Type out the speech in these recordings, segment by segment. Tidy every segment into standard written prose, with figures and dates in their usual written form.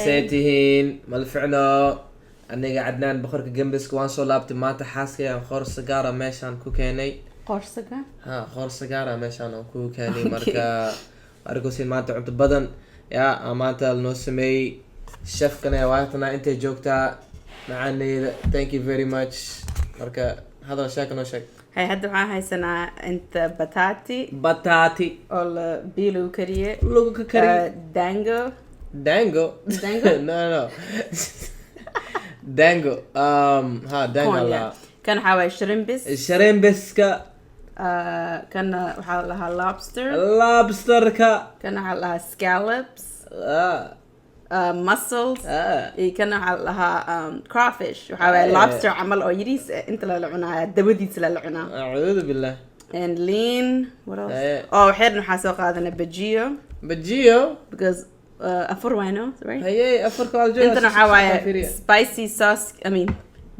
See tihiin? Mal ficno. Aniga Cadnaan boqorka gembiska waan soo laabtay maanta. Xaaskayaan qoor sagaara meeshaan ku keenay. Qoorsaga. Ha, qoor sagaara meeshaan aan ku keenay. Marka argosiin maanta cunto badan yaa aan maanta noo sameeyey chefkana waatana intay joogtaa macaaneyda. Thank you very much. Marka hadal, sheeka noo sheeg. Hay, hadda waxaan haysanaa inta bataati bataati oo la biyo lagu kariyey, lagu ka kariyo. Dango. Dango. Dango? No, dango, ha, dango. Corn, la yeah. Kan waxaa waaye shrimpis. Shrimpiska. Kana waxaa la dhahaa lobster. Lobsterka. Kana waxaa la dhahaa scallops, mussels, iyo kana waxaa la dhahaa crawfish. Waxaa waaye lobster camal oo yariis ah, inta lala cunaaya, dabadiisa lala cunaa. Acuudu billah. And lean, what else? Eh. Oh, xeerna waxaa soo qaadana bajiyo. Bajiyo. Because afur wayno, right? Haye, afarka waa la. Intana waxaa waaye spicy sauce, I mean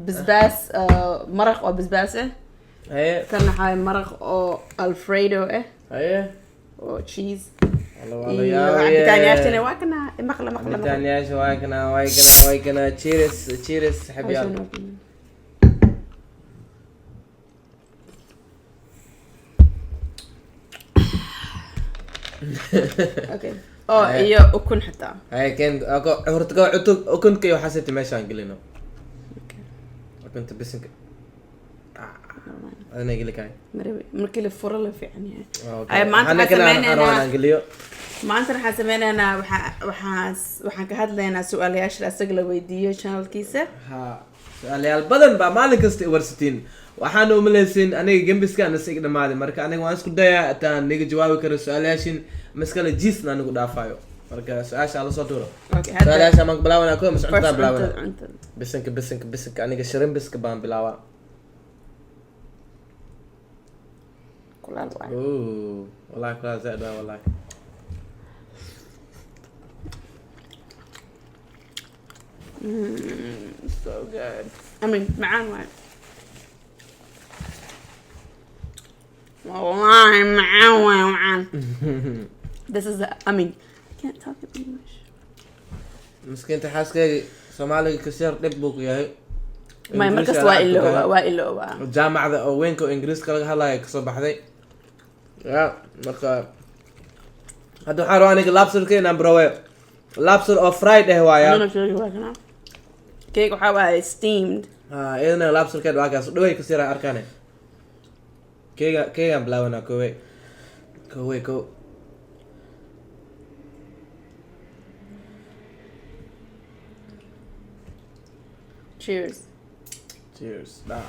basbaas, maraq oo basbaas ah. Kan waxaa waaye maraq oo alfredo ah oo cheese. Alla waa la iyo yaabaye. cabitaanyaashana waa kana. Maqla, maqla, maqla. Cabitaanyaasha waa kana, waa kana, waa kana. Cheers, cheers, saxiibyaal. Okay, oh, Eh. iyo ukun xitaa. Haye, keen horta ko cunto ukunka iyo waxaa sita meeshaan gelino. Ukunta bisinka adina geli kaay. Marabi markii la furo la fiican yahay. Okay. Ay, maanta Waxaana waxaan kana aan sameynaynaa- rabaa inaan geliyo. Maanta waxaan sameynaynaa, waxaan ka hadlaynaa su-aalayaasha asaga la weydiiyo channelkiisa. Ha, su-aalayaal badan baa maalin kasta i warsatiin. Waxaana umalaysin aniga gembiska ana sig dhamaaday. Marka aniga waan isku dayaa intaan niga jawaabi karo su-aalayaashin maskale jiisna anigu dhaafayo. Marka su-aasha ala soo tuuro. Okay, hadda su-aalayaasha maan bilaabanaa ko mase first cuntada bilaabana? Cuntada, cuntada. Bisinka, bisinka, bisinka. Aniga shrimpiska baan bilaabaa. Kulaal waay. Ooh, wallahi kulaal zaaid waa, wallahi. So good. I mean, macaan waay. Wallahi macaan waay, macaan. This is the, I mean, I can't talk in English. Miskiinta xaaskeyga soomaaliga kasyar dhib buu ku yahay. May Ingiriis markas ayaa waa lacag ku ilooba, yahay. waa iloobaa. Jaamacada oo weynka oo ingiriiska laga hadlaya kasoo baxday ya. Marka hadda waxaan rabaa aniga lobsterka inaan baroweyo, lobster oo fried eh waaya. Anana sheegi waa kana. Cake waxaa waaye steamed. Ha, iyadana lobsterkeed waa kaas dhaway kasii raa arkaane. Keega, keegaan bilaabanaa. Kowe, kowe, ko. Cheers. Cheers da.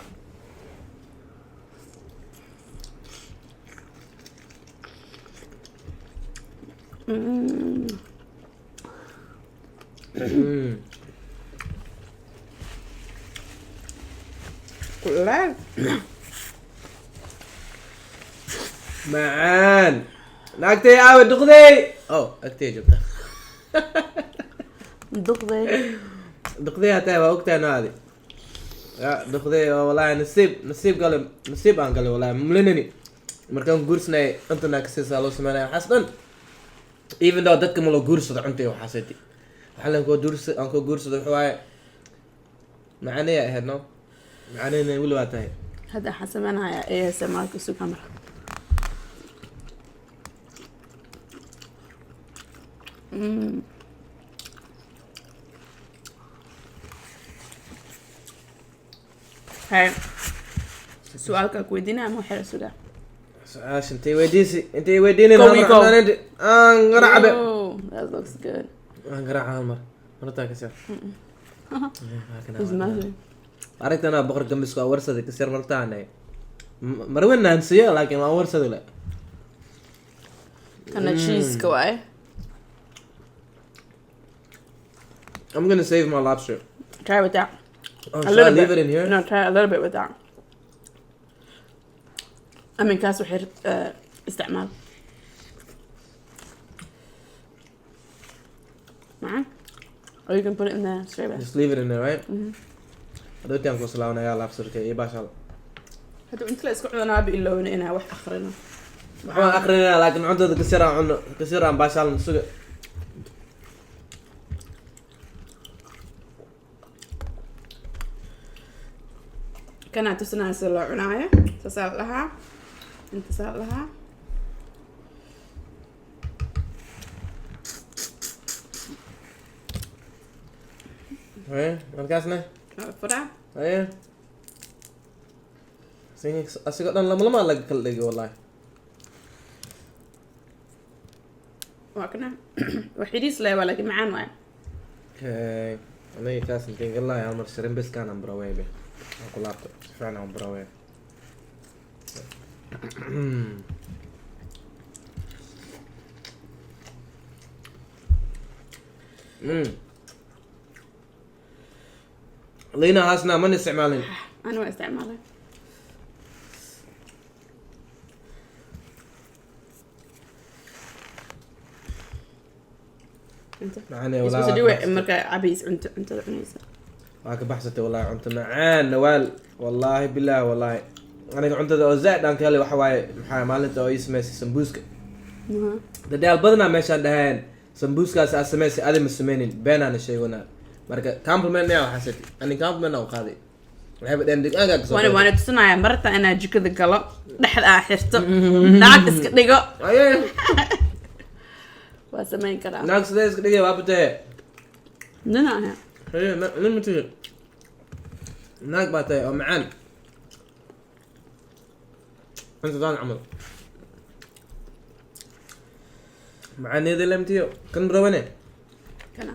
Kulaal. Macaan. Naagtay aawe? Duqday, oh, agtay joogta. Duqday. Duqday hataa waa ogtahay noadi ya duqday oo wallahi nasiib, nasiib gale, nasiib aan galay wallahi. Mlinani markaan guursanay cuntana kasiisa loo sameynaya waxaas dhan, even though dadka ma loo guursado cunta iyo waxaaseti. Waxaa leen koo guursa aan koo guursado wuxuu waaye macaanaya ahayd no macaanayna weli waa tahay. Hadda waxaan sameynayaa ASMR-ka sugamar. Hay, su-aalka ku weydiinaya ama waxaa la sugaa? Su-aasha intay weydiisi, intay weydiinin. Go, we go. Aan garaacabe. Oh, that looks good. Aan garaaca hal mar martaa kasir. It's nothing. Aragtana boqor gambiska waa warsaday kasir martaanay marwin aan siiyo, laakiin waa warsaday le. Kana cheese-ka waaye. I'm gonna save my lobster. Try with that. Oh, A should I little leave bit. it in here? No, try a little bit with that. I mean, kaas waxay isticmaal. Macaan. Or you can put it in there straight away. Just leave it in there, right? Mhm. Hadhowtaan ku salaawnaya lobsterka iyo baashal. Hadda cunto la isku cunaaba ilowna inaa wax akhrino. Waxaan akrinaya, laakiin cuntada kasir aan cuno, kasir aan baashaalna suga. Kanaa tusinaya sida loo cunaayo. Saasaa la dhahaa, intaasaa la dhahaa. Haye, markaasna? Waa la furaa. Haye, asigoo dhan lama lama laga kala dhigay wallahi. Waa kana, wax yariis leh waa, laakiin macaan waay. Okay, aniga kaas inteen galahay, hal mar shrimbiskaan aan barawey be, aan ku laabto si fiican aan barawey. Liina haasna mana isticmaalin. Ana waa isticmaalay. Cunto. Macaan Isku walaa. soo dhawe markaa cabays cunto, cuntada cunaysa. Waa ka baxsatay wallahi, cunto macaan Nawaal, wallahi bilah, wallahi aniga cuntada oo zaaid aan ka helay waxa waaye, maxaa maalinta oo ii samaysay sambuuska. Dadaal badanaa meeshaan dhaheen sambuuskaas aad samaysay, adi ma sameynin, beenaana sheeganaa. Marka compliment miyaa waxaa sati, ani compliment aan qaaday, waxayba dhaheen dukaankaa kasoo Waana qaaday. Waana tusinaya marta inaa jikada galo, dhexda aa xirto, lacag iska dhigo. Aye. Waa samayn karaa. Naag sidee iska dhigay, waa batee. Nina aha. Haye, nin ma tihi, naag baa tahay oo macaan cuntadaan camal macaaneeda lamtiyo kan rawane. Kana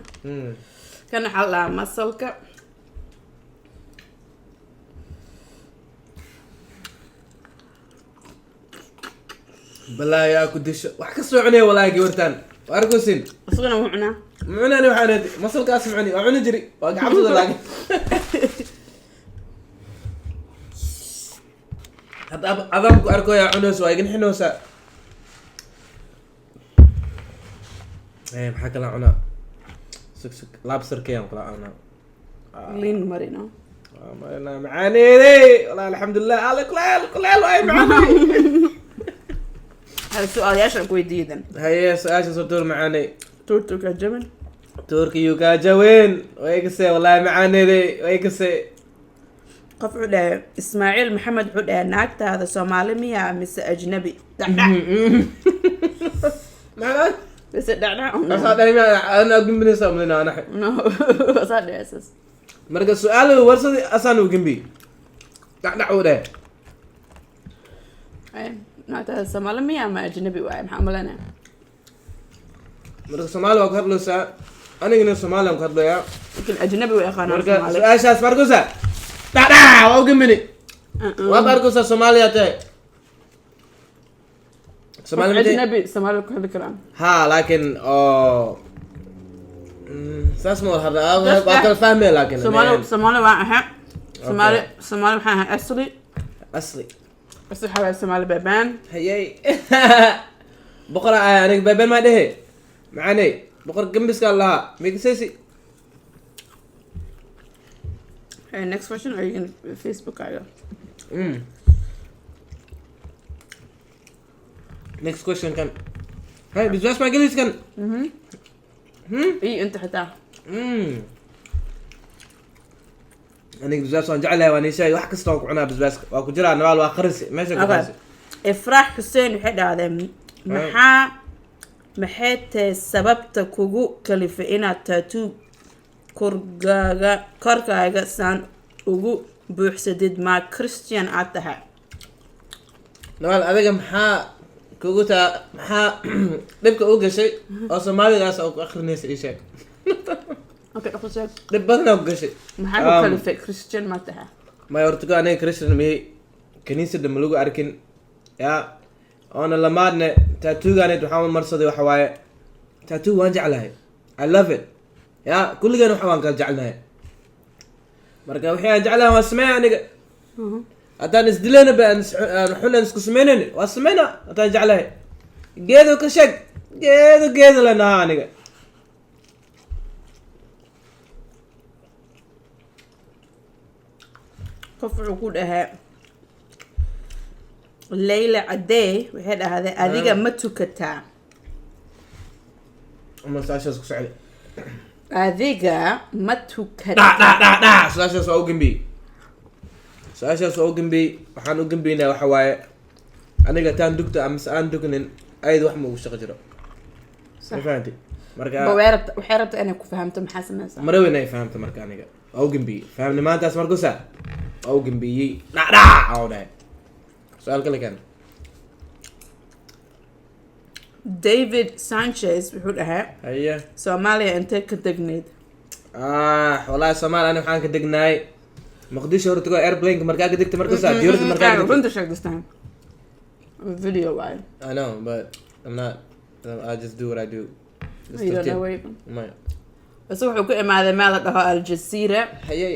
kan waxaa la dhahaa masalka. Balaayaa ku disho, wax ka soo cunaya walaahi gabartaan waa arkusin. Isagana wuu cunaa. Mucunani waxaan masalkaas mucuni, waa cuni jiri, waa gacabsada, laakiin hadda adaan ku arkoyaa cunayso, waa igin xinoosaa. Maxaa kala cunaa? Sug sug, lobsterkayaan kula cunaa. Liin marino. Waa marina macaaneedey wallahi, alxamdulilah, alle kuleel kuleel waay macaaney. Hal su-aalayaashaan ku weydiiyadan. Haye, su-aasha soo tuur, macaaney. Tuurtuka jaban. Tuurka kaajaweyn way kase wallahi, macaaneedey way kase. Qof wuxuu dhahay, Ismaaciil Maxamed wuxuu dhahay, naagtaada Soomaali miyaa mise ajnabi? Dhacdhac. Maxaa? Mise dhacdhac. Asaa dhahay miyaa? Ana gembinaysa umlina anax. No, asaa dhahay saas. Marka su-aal warsadi asaan u gembi, dhacdhac uu dheh. Ay, naagtaada Soomaali miyaa ama ajnabi waaye, maxaa umalanaya? Marka Soomaali waa ku hadlaysaa, anigana Soomaali aan ku hadlayaa. Laakiin ajnabi way yaqaanaan. Marka Soomaali. Su-aashaas markusa dhacdhac waa u gembini. Waad arkaysaa, Soomaaliya tahay, Soomaali ma tahay? Ajnabi Soomaali ku hadli karaan. Ha, laakiin oo saas ma wada hadla, waa kala fahmaya laakiin. Soomaali, Soomaali waan ahay, Soomaali. Soomaali waxaan ahay asli. Asli. Asli waxaa waaye Soomaali baabaan. Hayay, boqor ah aniga, baabeen maa dhehe macaaney, boqor gembiska lahaa mikasaysi. Okay, next question, or you can Facebook kaaga. Next question kan hay bisbaas maa gelis kan. Iyo inta xitaa. Aniga bisbaas waan jeclahay, waan ishaay, wax kasta waan ku cunaa, bisbaaska waa ku jiraa. Nawaal waa qarisi meesha ku qarisi. Ifraax Xuseen waxay dhahdeen, maxay tahay sababta kugu kalifay inaad tattoo korkaaga saan ugu buuxsadid? Ma Christian aad tahay? Nawaal, adiga maxaa kugu taa, maxaa dhibka u gashay oo Soomaaligaas oo ku akrinaysa? Ii sheeg. Okay, dhaqso sheeg. Dhib badanaa ku gashay. Maxaa ku kalifay? Christian ma tahay? Maya, horta ko aniga Christian miyey, kaniisada ma lagu arkin ya, oona lamaadne tattooganeed waxaan marsaday waxa waaye, tattoo waan jeclahay, I love it ya, kulligeen waxa waan kala jecelnahay. Marka wixii aan jeclahay waan sameeya aniga. Haddaan isdilayna ba aan xun aan isku sameynayni, waa sameyna haddaan jeclahay. Geedo ka sheeg, geedo geedo lenahaa aniga. Qof wuxuu ku dhahaa, Leyla Cadey waxay dhahday, adiga ma tukataa? Ama su-aashaas ku socday. Adiga ma Dhac. tukataa? Dhac dhac dhac, su-aashaas waa u gembiyey. Su-aashaas waa u gambiyey. Waxaan u gambeynaa waxa waaye, aniga taan dugta amase aan dugnin, ayada wax ma ugu shaqo jiro. Ma fahanti? Marka Ba way rabta, waxay rabtaa inay ku fahamto maxaa sameysaa. Mara weyn ay fahamta. Marka aniga waa u gambiyey fahamnimaantaas. Markusa waa u gambiyey, dhacdhac oo dhahay. Su-aal kale kan. David Sanchez wuxuu dhahay, Haye. Soomaaliya intee ka degneyd? Ah, wallahi Soomaali ani waxaan ka degnaay Muqdisho. Horta go airplane markaa ka degta, markusa diyaaradda markaa ka degta. Runta sheeg this time, video waaye. I know, but I'm not, I just do what I do. Just You don't tartiib. know where you from. Maya. Isaga wuxuu ku imaaday meel la dhaho Aljazeera. Hayay.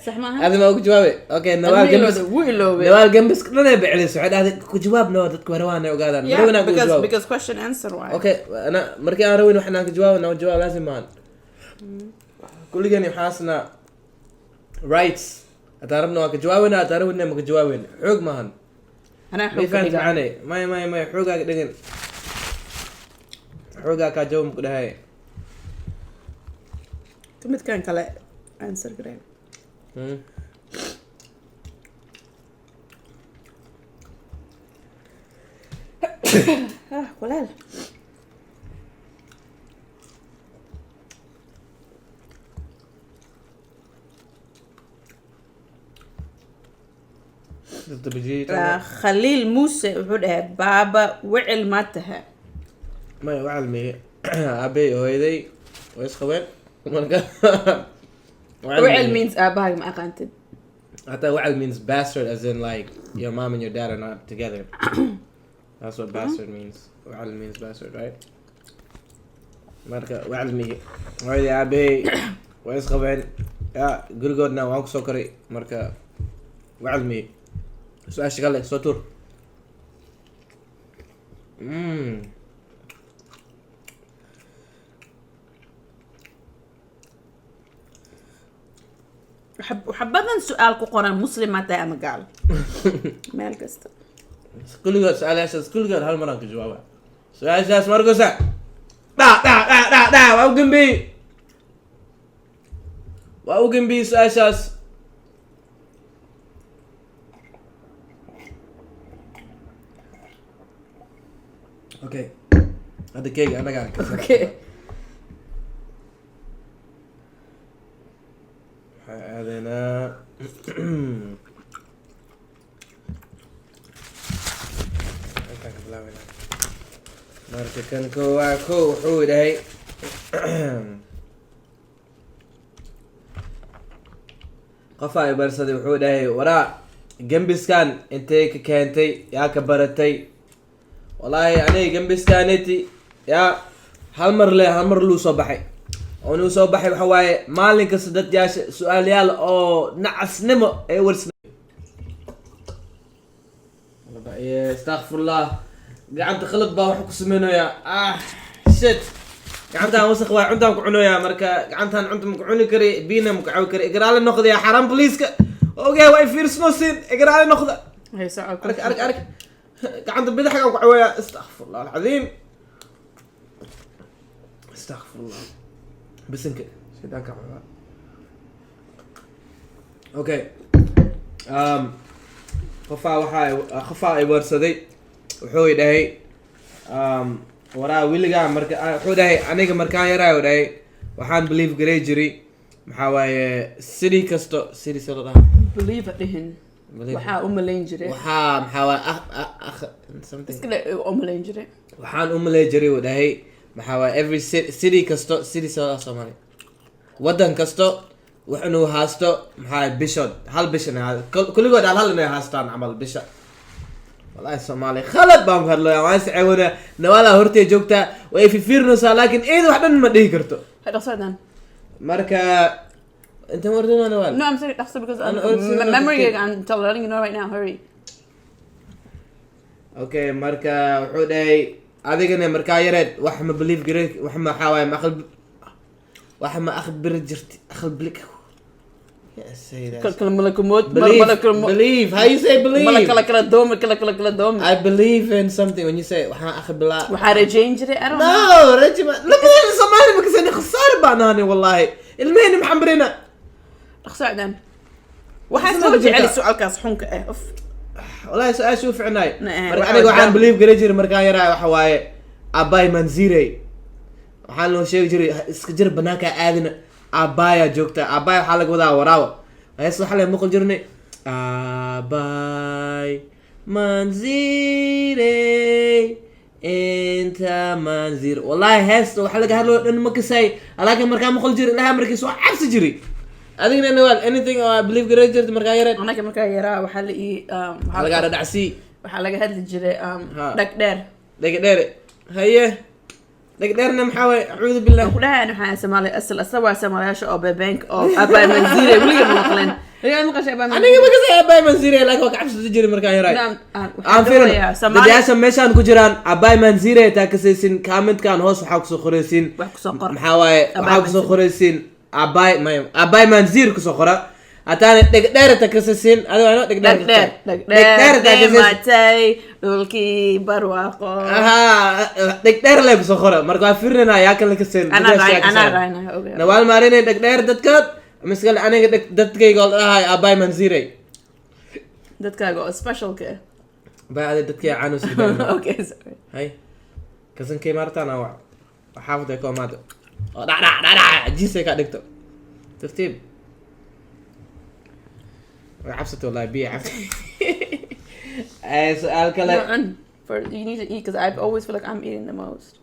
Sax maaha? Adi ma ugu jawaabay? Okay, Nawaal Gambis. Wuu iloobay. Nawaal Gambis dhan ay becelisay. Waxay dhahday, ku jawaab Nawaal, dadku warawaan ay ogaadaan. Yeah, Marawin aan ku because jawaabo. because question answer waaye. Okay, ana markii aan rawin waxaan ka jawaab, na jawaab laazim maahan. Kulligani waxaasna rights, haddaan rabna waa ka jawaabina, haddaan rawinna ma ka jawaabin. Xoog maahan. Anaa May xoog ka fahamti? dhigaa. Macane maya, maya, maya, xoogaaga dhigan, xoogaa kaa jawaab maku dhahay. Midkan kale answer garee. Ah, kuleel. Dadka bajiye. Ah, Khaliil Muuse wuxuu dhahay, baaba wicil ma tahay? Maya, waxaa miye aabey hooyaday way isqabeen, marka Wicil means aabahaaga ma aqaantid. I thought wacal means bastard, as in like your mom and your dad are not together. That's what bastard means. Wacal means bastard, right? Marka wacal miye, hooyaday aabey way isqabeen, ya gurigoodna waan kusoo koray, marka wacal miye. Su-aasha kale soo tuur. Waxa badan su-aal ku qoran, muslim ma tahay ama gaal, meel kasta. Kulligood su-aalayaashaas, kulligood hal maraan ka jawaaba su-aashaas. Markusa dha dha dha dha dha, waa u gambiyey, waa u gambiyey su-aashaas. Okay, hadda keega annagaa ka. Okay. Waxaa aadanaa intaan ka bilaabeynaa. Marka kan kowaa kow wuxuu dhahay, qofaa i barsaday, wuxuu dhahay, waraa gambiskan intay ka keentay, yaa ka baratay? Wallaahi aniga gambiskaneti yaa hal mar le, hal mar luu soo baxay oo nuu soo baxay. Waxa waaye, maalin kasta dad yaasha su-aalyaal oo nacasnimo ay warsan. Astakfirullah, gacanta khalad baa wax ku sameynayaa. Ah, shit, gacantaan wasaq waa, cuntaan ku cunayaa. Marka gacantaan cunta maku cuni kari, biyana maku cabi kari. Igraale noqdaya, xaaraan boliiska ogay waa ifiirsnosin. Igraale noqda. Hay, soco. Ark, ark, ark, gacanta bidixga ku cawaya. Astakfirullah alcadiim, astakfirullah, bisinka shaydaanka cawaa. Okay, qofaa waxaa, qofaa i warsaday, wuxuu i dhahay, waraa weligaa marka wuxuu dhahay, aniga markaan yaraayo, dhahay, waxaan believe garay jiray, maxaa waaye, city kasto, city sida la dhaha. Believe ha dhihin. Believe. Waxaa u malayn jiray. Waxaa, maxaa waaye, akh akh something. Iska dhe, u malayn jiray. Waxaan u malay jiray, uu dhahay, maxaa waaye, every city, city kasto, city sida la dhaha Soomaali, waddan kasto wax inuu haasto, maxaa bishood, hal bisha inay kulligood hal hal inay haastaan camal bisha. Wallahi Soomaali khalad baan ku hadlaya, waan is ceewanaa. Nawaalaa hortay joogtaa, way fifiirinaysaa, laakiin iyada wax dhan ma dhihi karto. Hay, dhaqso dan. Marka inta ma ordinaa, Nawaal? No, I'm sorry, dhaqso, because I'm I'm, also memory. not. I'm telling letting you know right now, hurry. Okay, marka wuxuu dhahay, adigana markaa yareed wax ma believe garay, wax ma, waxaa waaye, ma aqal, wax ma akhbiri jirti, aqal. Yeah, say that. Kala kala malakumood. Believe, Malakul. believe. How you say believe? Mala kala kala doomi, kala kala kala doomi. I believe in something when you say waxaan aqbalaa. Waxaa rajayn jiray, I don't know. No, rajima lama Soomaali ma kasani, khasaar baan nahanay wallahi. Ilmaheenna maxaan barina? Dhaqso dan. Waxaa Sida soo jirta. jeceli su'aalkaas xunka ah, uf. Wallahi su-aasha u ficnaay. Nee, marka waxa aniga waxaan waa believe garan jiray markaan yaraay, waxa waaye aabbaay manzirey. Waxaan loo sheegi jiray, iska jir, banaanka aadina, aabbaaya joogta. Aabbaay waxaa laga wadaa waraawa. Hees waxaa la maqal jirnay, aabbaay manzirey inta manzir. Wallahi heesta waxa laga hadlayo dhan ma kasay, laakiin markaan maqal jiray, ilaha markiis waa cabsi jiray. Adigna, Nawal, anything oo believe garan jirta markaa yareed? Anaga markaa yaraa waxaa la ii waxaa lagaa dhadhacsii. Waxaa laga hadli jiray Ha. dhag dheer. Dhega dheere, haye, dhega dheerna maxaa waay? Acuudu billah. Ku dhahayan waxaa Soomaali asal asal waa Soomaaliyaasha oo beebeenka oo aabbaay manzire weliga ma maqleen. Weliga ma maqashay aabbaay? Aniga ma kasay aabbaay manzire, laakiin waa ka cabsadi jiray markaan yaray. Aan fiirin dadayaasha meeshaan ku jiraan, aabbaay manzire taa kasaysin. Commentkan hoos waxaa kusoo qoraysiin. Wax kusoo qor. Maxaa waaye? Aabbaay waxaa kusoo Manzir. qoraysiin aabbaay, maya, aabbaay manzir kusoo qora. Hataana dheg dheer ta kasaysin, adigo ano dheg dheer. Dhag dheer, dhag dheg dheer dheer taa kasaysin. Dhimatay dhulkii barwaaqo. Ahaa, dheg dheer le kusoo qora. Marka waa fiirinaa yaa kala kaseen. Anaa dadayaasha yaa raay anaa kaseen. Raayna ogaa. Nawaal maarinay dheg dheer dadka miskale, aniga dheg dadkayga oo dhahay aabbaay manzirey. Dadkaaga oo specialka ah. Bay adi dadkay caanus. Okay, sorry. Hay, kasankay maartaan wa xaafada ka imaado oo dhac dhac dhac dhac jiisay ka dhigto. Tartiib, way cabsatay, wallahi biyo cabtay. Ay, su-aal kale. No, and for you need to eat because I always feel like I'm eating the most.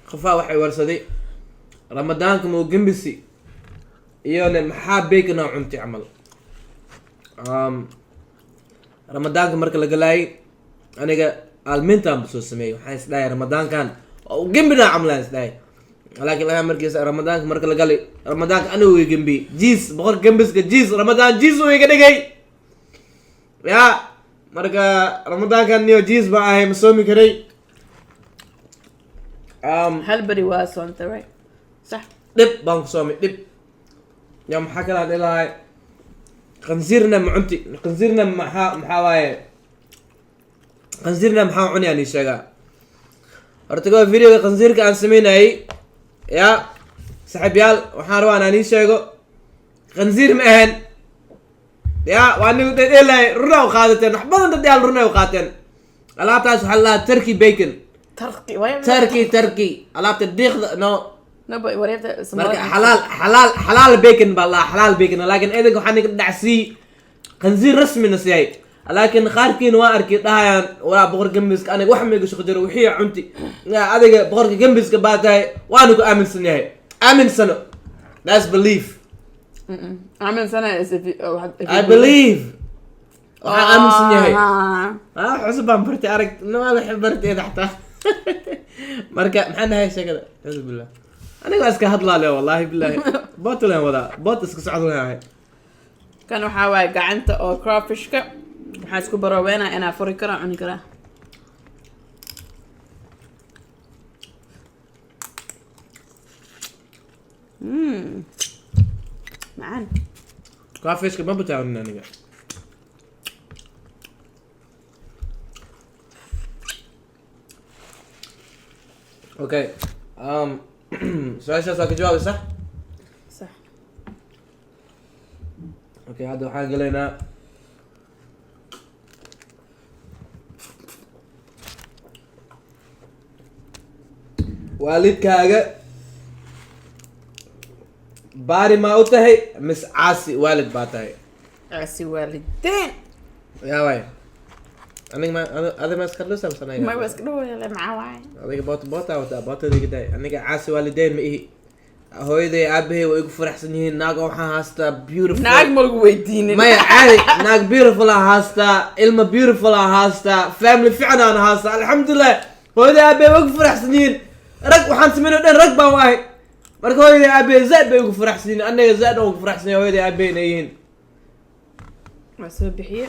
Qofaa waxay warsaday Ramadaanka mau gembisi iyone maxaa bacon oo cuntay camal. Ramadaanka marka la galaayay, aniga aalmintaan bu soo sameeyey. Waxaan isdhahay Ramadaankan waa u gembinaa camal aan isdhahay, laakiin laga markiisa Ramadaanka marka la galay, Ramadaanka anigu way gembi jiis boqor gembiska jiis Ramadaan jiis uu iga dhigay ya. Marka Ramadaankan niyo jiis baan ahay, ma soomi karay. Hal beri waa soontay, right? Sax. Dhib baan ku soomay, dhib ya. Maxaa kalaa dhilahay? Qansiirna ma cunti? Qansiirna maxaa waaye? Qansiirna maxaa cuni aan ii sheegaa. Horta go videoga qansiirka aan sameynayay ya, saaxiibyaal, waxaan rabaa inaan ii sheego qansiir ma ahan ya. Waa nigu dhedheelahay, runa u qaadateen. Wax badan dadyaal runa u qaateen. Alaabtaas waxaa la dhahaa turkey bacon. Turkey. Why? Turkey, turkey, alaabta diiqda no. No, but what if the Marka xalaal, xalaal, xalaal bacon baa la, xalaal bacon, laakiin idinka waxaa ninka dhacsii qansiir rasmina siiyay. Laakiin qaarkiina waa arkay dhahayaan, walaa boqor gembiska aniga wax ma iga shaqo jiro wixii cunti. Ya, adiga boqorka gembiska baa tahay, waana ku aaminsan yahay. Aaminsano, that's belief. Aamin sana is if you, oh, if you I believe, waxaan aaminsan yahay. Ah. Ah, cusub baan bartay, arag nawaal waxay bartay xataa. Marka maxaan nahay sheekada? Acuudu billah, aniga waa iska hadlaale, wallahi billahi boot leen wadaa, boot iska socod leeyahay. Kan waxaa waaye gacanta oo crawfishka. Waxaa isku baroobeynaa inaa furi karaa, cuni karaa. Macaan. Crawfishka ma bataanin aniga. Okay, su-aashaas waa ka jawaabay, sax? Sax. Okay, hadda waxaan gelaynaa waalidkaaga baari maa u tahay mise caasi waalid baa tahay? Caasi waalideen. Yaa waay, aniga ma adi ma iska dhisa mise aniga? May, waa iska dhawaale, maxaa waaye? Adiga boot boota wataa, bootadii daay. Aniga caasi waalideyn ma ihi. Hooyaday aabahay way igu faraxsan yihiin. Naag waxaan haastaa beautiful. Naag ma lagu weydiinin. Maya, caadi, naag beautiful aan haastaa, ilma beautiful aan haastaa, family fiican aan haastaa, alxamdulilah. Hooyaday aabahay way igu faraxsan yihiin. Rag waxaan sameyn oo dhan rag baan u ahay. Marka hooyaday aabahay zaad bay igu faraxsan yihiin, aniga zaad aan ugu faraxsan yahay hooyaday aabahay inay yihiin. Waa soo bixiye.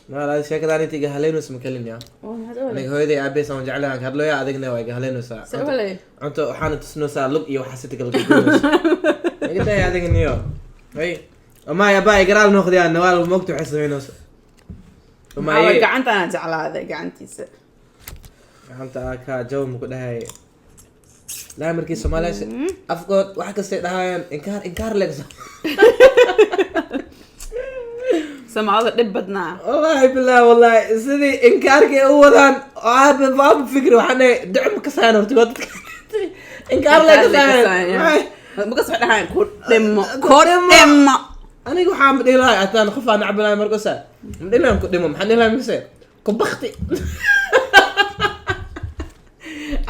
Ma sheekadaan inta iga haleynaysa ma kelin ya. Oo maxaad u Aniga hooyaday aabahay saan jeclahay aan ka hadlooya, adigna waa iga haleynaysaa. Se u helay. Cunto waxaana tusinaysaa lug iyo waxaa sita kala gogoynaysa. Iga day adiga niyo. Hay, amay abaa igaraal noqdayaan. Nawaal mogta waxay samaynaysa. Maxaa Umaye. Gacantaana jeclaaday gacantiisa. Gacanta aa kaa jaw maku dhahay laa markii Soomaaliyaasha afkood wax kastay dhahayaan, inkaar inkaar leegso. Soomaalida dhib badnaa. Wallahi billahi, wallahi sidii inkaarkay u wadaan aaba baaba fikri waxaan dhahay duco ma kasayaan horta, waa dadka inkaar lee kasayaan. Makas waxay dhahaan ku dhimo, ku dhimo. Aniga waxaa ma dhihi lahay ataan qof aan nacbi lahay markasa ma dhihi lahay ku dhimo, maxaan dhihi lahay mise ku bakti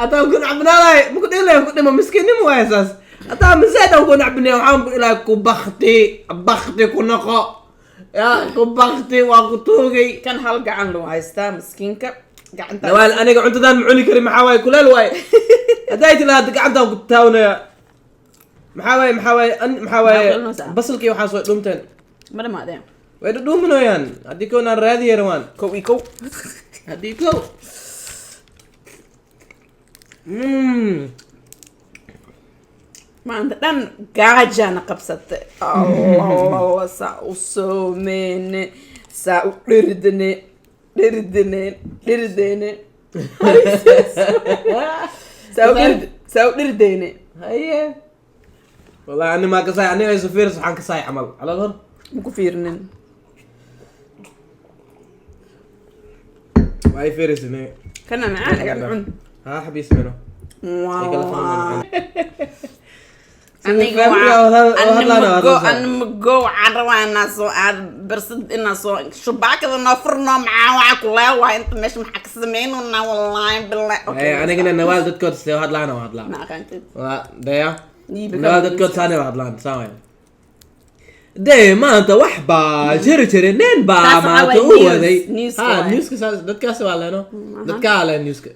ataan ku nacbinaa lahay, ma ku dhihi lahay ku dhimo, miskiinnimo waaya saas. Ataan masaid aan ku nacbinaya waxaan ku dhihi lahay ku bakti, bakti ku noqo ya, ku bakti, waa ku tuugay. Kan hal gacan loo haystaa miskiinka gacanta. Nawaal, aniga cuntadan ma cuni kari, maxaa waaye, kuleel waaye. Hadday tilaada gacantaan ku taawnaya, maxaa waaye, maxaa waaye, maxaa waaye? Maxaa kulinaysaa? Basalkii waxaas way dhumteen. Ma dhamaadeen? Way dhudhuuminooyaan haddii kownaan raadiye rawaan. Kow iyo kow. Haddii kow. Maanta dhan gaajana qabsatay. Allah, saa u soomeyne, saa u dhirdine, dhirdine, dhirdene, saa u dhirdeyne. Haye, wallahi ani maa kasaay, aniga ay fiiris waxaan kasaay camal calool hor. Ma ku fiirinin. Waa ay fiirisine. Kana macaan iga cun. Ha xabiis mino. Ay kala fahmaan. Aniga Family waa oo hadlaan oo hadlaan. Anmago waxaan rabaa inaa soo aad barsad inaa soo shubaakada noo furno. Maxaa waxaa ku leewahay inta meesha maxaa ka sameynunaa? Wallahi billahi. Haye, anigana Nawaal dadkood sidee u hadlaan oo hadlaan. Ma aqaantid. Waa daya. Yiiba. Nawaal dadkood saanay u hadlaan, saan waay dee. Maanta wax baa jiri jiray, nin baa Taas waxaa maanta waay u news, waday. Newska Ha. Waay. Newska saas dadkaas waa leeno, dadkaa leen newska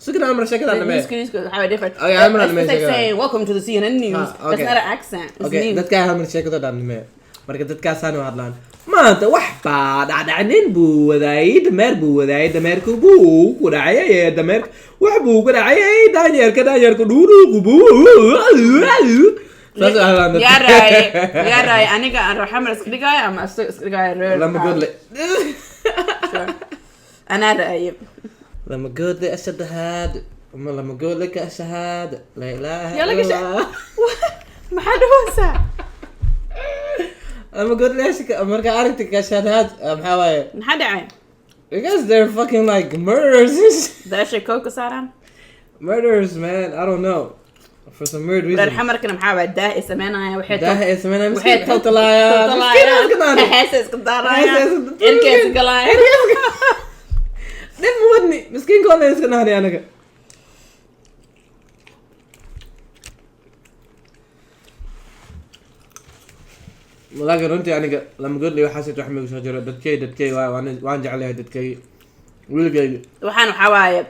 sugna amar sheekada dhamee. Newska waxaa waay different. Okay, I'm not It's like amazing. saying welcome to the CNN news. Ah, That's okay. not an accent. It's Okay. news. Dadkaa hal mar sheekada dhamee. Marka dadkaasaana u hadlaan, maanta wax baa dhacdhacay, nin buu wadaayay, dameer buu wadaayay, dameerku buu ku dhacay, dameerka wax buu ku dhacay, daanyeerka daanyeerka dhuudhuuqu buu saas u hadlaan dadka. Yaa raaye, yaa raaye, aniga aan raxamar iska dhigaayo ama asaga iska dhigaayo reer? Lama godle. Sure. Anaa raaye. Lama godle ashadahaad ama lama godle ka ashahaad, laa ilaaha Yaa laga illa Allah. Maxaa dhahaysaa? Lama godle marka aragti ka ashadahaad maxaa waaye? Maxaa dhacay? Because they're fucking like murderers. Daashay kow ka saaraan. Murderers, man. I don't know, for some weird reason. Reer xamarkana maxaa waay, daah ay sameynayaan, waxay Daaha ay sameynayaan, waxay miskiin waxay talaayaan. Miskiin iska naani. Heesa iska daarayaan. Heesa iska- Cirka iska galaayaan. Dhib ma wadni, miskiinka wala iska naani anaga. Laakiin runtii aniga lama godley waxaas wax migu soo jiro. Dadkay dadkay waan jeclahay dadkay wiilgay. Waxaan waxaa waaye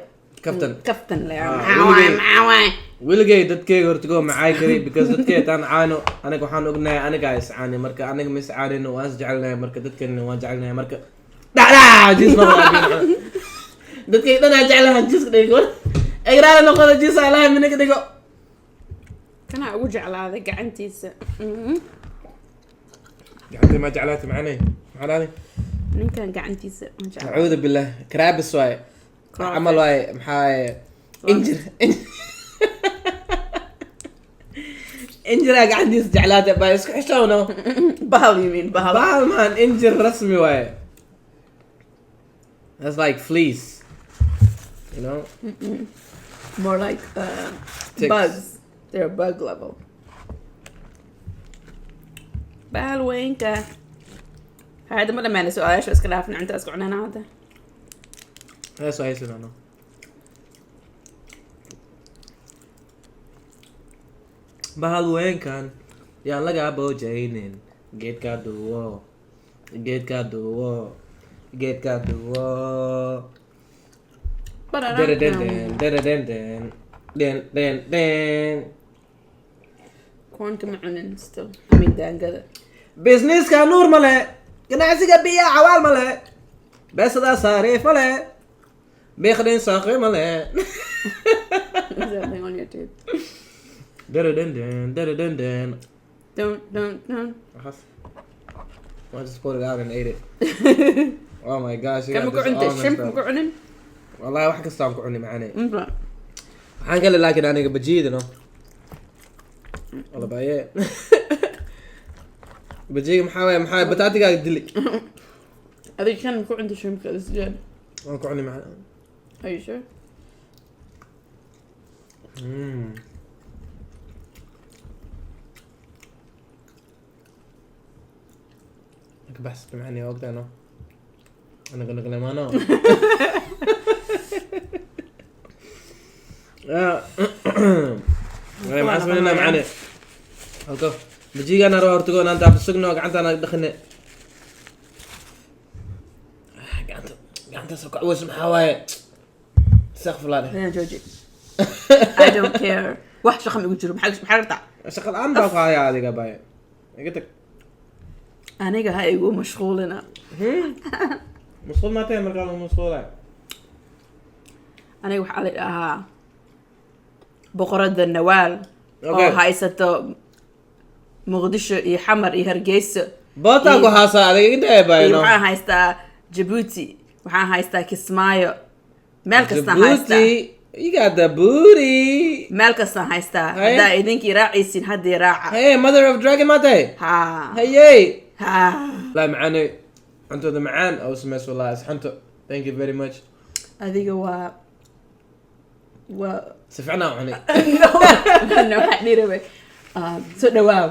Kaftan. Kaftan le. Ah, maxaa waaye? Weligay- Maxaa waaye? Weligay dadkayga hortigo macay kari because dadkay hataan caano aniga waxaan ognahay anigaa iscaani. Marka aniga ma iscaanino, waan isjecelnahay. Marka dadkana waan jecelnahay. Marka dhacdhaa jiis ma dadkay dhan aa jeclahay, jiiska dhigo, egraala noqoda, jiis ilahay minaga dhigo. Kanaa ugu jeclaaday gacantiisa. Gacantay maa jeclaatay macanay, maxaa dhahday? Ninkan gacantiisa waan jeclaaday. Acuudu billah, crabs waaye camal waaye, maxaa waaye, injir, injiraa gacantiisa jeclaatay baa isku xishowno. Bahal, you mean bahal? Bahal man, injir rasmi waaye. That's like fleas, you know. More like Ticks. bugs. They're bug level. Bahal weynka هذا ma dhamaana su-aasha, iska dhaafna, cunta iska cunana hadda. That's why I said no. Bahal weynkan yaan laga boojaynin, geedka duwo, geedka duwo, geedka duwo. Deren den deren den den den den. Cornka ma cunin still, I mean daangada. Businesska nuur male, ganacsiga biya cawaal male, beesada saariif male, biiqdin saaqi male. Is that thing on your tooth? Deren den deren den. Don't don't don't. I just pulled it out and ate it. Oh my gosh, you Kan got ma ku this cuntay? all Shrimp messed ma up. ku cunin? Wallahi wax kasta aan ku cuni, macaaney. Inta. Waxaan kale laakiin aniga bajiida no wala baye bajiga maxaa waaye, maxaa bataatigaaga dili. Adiga kan ma ku cuntay shrimpka isjeel? Waan ku cuni, macaan. Are you sure? Mm. Ka baxsatay, macani, waa ogtahay no anaga naqlemaano. Maxaa sameynaa, macani? Halko bajigaana raba hortago inaan taabto sugno, gacantaana dhaqine. Gacanta gacantaas oo kacweys maxaa waaye? Istakfirullah dheh. Ina jooji. I don't care. Wax shaqa ma igu jiro. Maxaa rabtaa? Shaqa la'aan baa ku haya adiga, baye, iga tag. Aniga ha igu mashquulina. Mashquul maa tahay markaa lagu mashquulay? Aniga waxaa la dhahaa boqorada Nawaal oo haysato Muqdisho iyo Xamar iyo Hargeysa. Bootaa ku haasaa adiga, iga dheh, baye. Iyo No. waxaan haystaa Jabuuti, waxaan haystaa Kismaayo, meel kastaan haystaa. Djibouti, you got the booty. Meel kastaan haystaa. Haye. Haddaa idinkii raacaysin, haddii raaca. Hey, mother of dragon maa tahay? Ha. Hayey. Ha. Wallahi macaanay, cuntada macaan oo sameys, wallahi asxanto, thank you very much. Adiga waa Si fiican aan cunay. No, waxaan dhihi rabay, soo dhawaaw.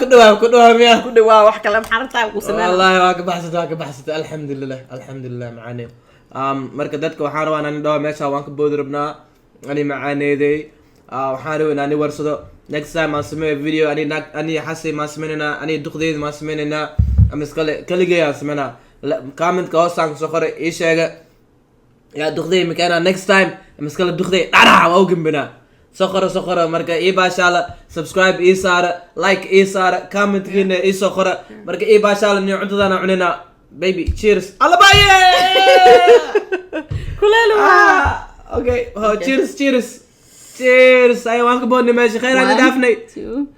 Ku dhawaa, ku dhawaa miya? Ku dhawaaw. Wax kale maxaa rabtaa ku sameyn? Wallahi waa ka baxsatay, waa ka baxsatay. Alxamdulilah, alxamdulilah, macaanay. Marka dadka waxaan rabaa inaan dhaho meesha waan ka boodi rabnaa ani macaaneeday. Waxaan rabaa inaan warsado next time aan sameeyo video, ani naag ani xasay maan sameynaynaa, ani duqdeyda maan sameynaynaa, ama iskale kaligay aan sameynaa. Commentka hoosaan kusoo qoray, ii sheega yaa duqdey makaana next time, ama iskale duqdey dharac waa u gembinaa. Soo qoro, soo qoro. Marka ii baashaala, subscribe ii saara, like ii saara, commentkiina ii soo qora. Marka ii baashaala niyo cuntadaana cunina. Baby, cheers, alabaye. Kuleel waa. Ah, okay, oh, cheers, cheers, cheers. Ay, waan ka boodnay meesha, khayr aan One, dhaafnay. two.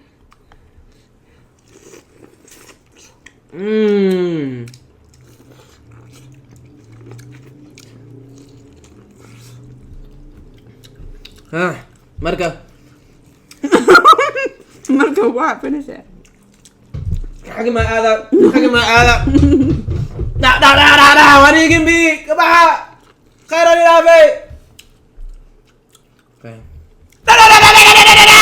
Ah, marka Marka waa finish. Xagga ma aada, xagga ma aada. Dha dha dha dha dha, wareegin bi kabaxa, khayr aan dhaafay. Okay. Dha dha dha dha dha dha dha dha.